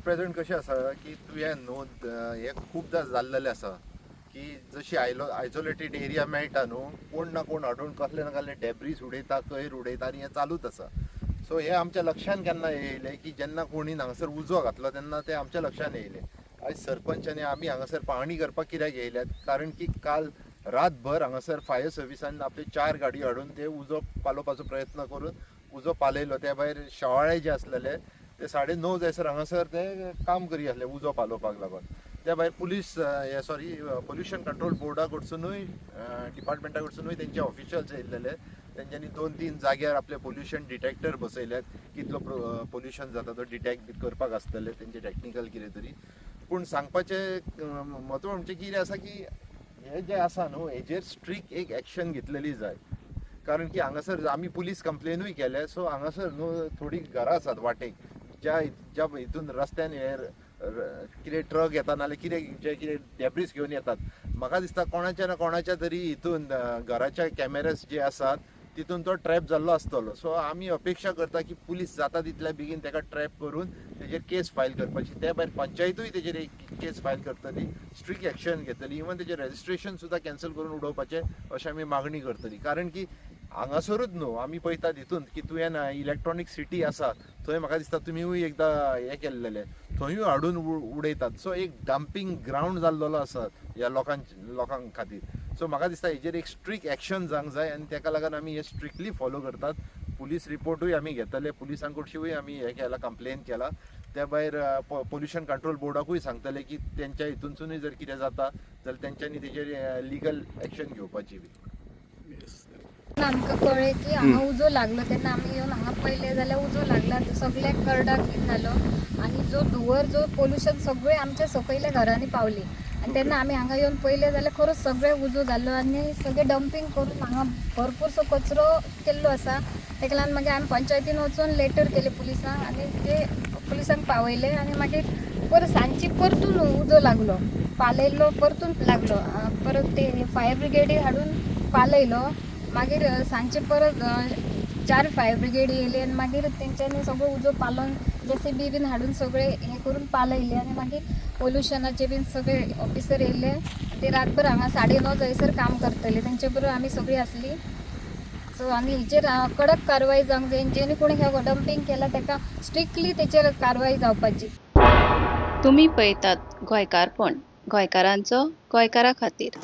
Present कशें आसा की तुवें न्हू हें खूबदां जाल्लेलें आसा की जशी आयलो आयसोलेटेड एरिया मेळटा न्हू, कोण ना कोण हाडून कसले ना कसले डेब्रीज उडयता, कयर उडयता आनी हें चालूच आसा. सो हें आमच्या लक्षान केन्ना येयलें की जेन्ना कोणी हांगासर उजो घातलो तेन्ना तें आमच्या लक्षान येयलें. आयज सरपंच आनी आमी हांगासर पाहणी करपाक कित्याक येयल्यात, कारण की काल रातभर हांगासर फायर सर्विसान आपले 4 गाडी हाडून ते उजो पालोवपाचो प्रयत्न करून उजो पालयलो. त्या भायर शेवाळे जे आसलेले ते 9:30 जायसर हांगासर ते काम करी आसले उजो पालोवपाक लागून. त्या भायर पुलीस हे सॉरी पोल्युशन कंट्रोल बोर्डा कडसुनूय डिपार्टमेंटा कडसुनूय तेंचे ऑफिशियल्स येयल्लेले. तेंच्यांनी 2-3 जाग्यार आपले पोल्युशन डिटेक्टर बसयल्यात, कितलो पोल्युशन जाता तो डिटेक्ट करपाक आसतले तेंचे टॅक्निकल कितें तरी. पूण सांगपाचें म्हत्व म्हणजे कितें आसा की हे जे आसा न्हू हेजेर स्ट्रिक्ट एक एक्शन घेतलेली जाय, कारण की हांगासर आमी पुलीस कंप्लेनूय केल्या. सो हांगासर न्हू थोडीं घरां आसात वाटेक, ज्या ज्या हितून रस्त्यान हे कितें ट्रक येता नाल्यार कितें जे कितें डेब्रीज घेवन येतात. म्हाका दिसता कोणाच्या ना कोणाच्या तरी हितून घराच्या कॅमेरास जे आसात तितून तो ट्रॅप जाल्लो आसतलो. सो आमी अपेक्षा करता की पुलीस जाता तितल्या बेगीन ताका ट्रॅप करून तेजेर केस फायल करपाची. त्या भायर पंचायतूय तेजेर एक केस फायल करतली, स्ट्रिक्ट एक्शन घेतली, इवन तेजेर रेजिस्ट्रेशन सुद्दां कॅन्सल करून उडोवपाचें अशें आमी मागणी करतली. कारण की हांगासरूच न्हू आमी पळयतात हितून की तुवें इलेक्ट्रॉनीक सिटी आसा थंय म्हाका दिसता तुमीय एकदां हें केल्लेलें, थंयूय हाडून उडयतात. सो एक डंपींग ग्रावंड जाल्लेलो आसा ह्या लोकां खातीर. सो म्हाका दिसता हेजेर एक स्ट्रिक्ट एक्शन जावंक जाय आनी ताका लागून आमी हे स्ट्रिक्टली फॉलो करतात. पुलीस रिपोर्टूय आमी घेतले, पुलिसां कडसूय आमी हें केलां, कंप्लेन केला. त्या भायर पोल्युशन कंट्रोल बोर्डाकूय सांगतले की तेंच्या हितूनसूनय जर कितें जाता जाल्यार तेंच्यांनी तेजेर लिगल एक्शन घेवपाची बी. आमकां कळ्ळें की हांगा उजो लागलो तेन्ना आमी येवन हांगा पळयलें जाल्यार उजो लागला, सगळ्याक करडाक जालो आनी जो धुंवर जो पोल्युशन सगळें आमच्या सकयल्या घरांनी पावली. आनी तेन्ना आमी हांगा येवन पळयलें जाल्यार खरोच सगळें उजो जाल्लो आनी सगळें डंपींग करून हांगा भरपूरसो कचरो केल्लो आसा. तेका लागून मागीर आमी पंचायतीन वचून लेटर केले पुलिसांक आनी ते पुलिसांक पावयले आनी मागीर परत सांजची परतून उजो लागलो, पालयलो परतून लागलो, परत ते फायर ब्रिगेडी हाडून पालयलो. मागीर सांजचे परत 4 फायर ब्रिगेड येयली आनी मागीर तेंच्यांनी सगळो उजो पालोवन जेसीबी बीन हाडून सगळे हें करून पालयले आनी मागीर पोल्युशनाचे बीन सगळे ऑफिसर येयले. ते रातभर हांगा 9:30 जायसर काम करतले, तेंचे बरोबर आमी सगळीं आसली. सो आनी हेचेर कडक कारवाय जावंक जाय, जेणे कोणी हे डंपींग केला तेका स्ट्रिक्टली तेचेर कारवाय जावपाची. तुमी पळयतात गोंयकारपण, गोंयकारांचो गोंयकारा खातीर.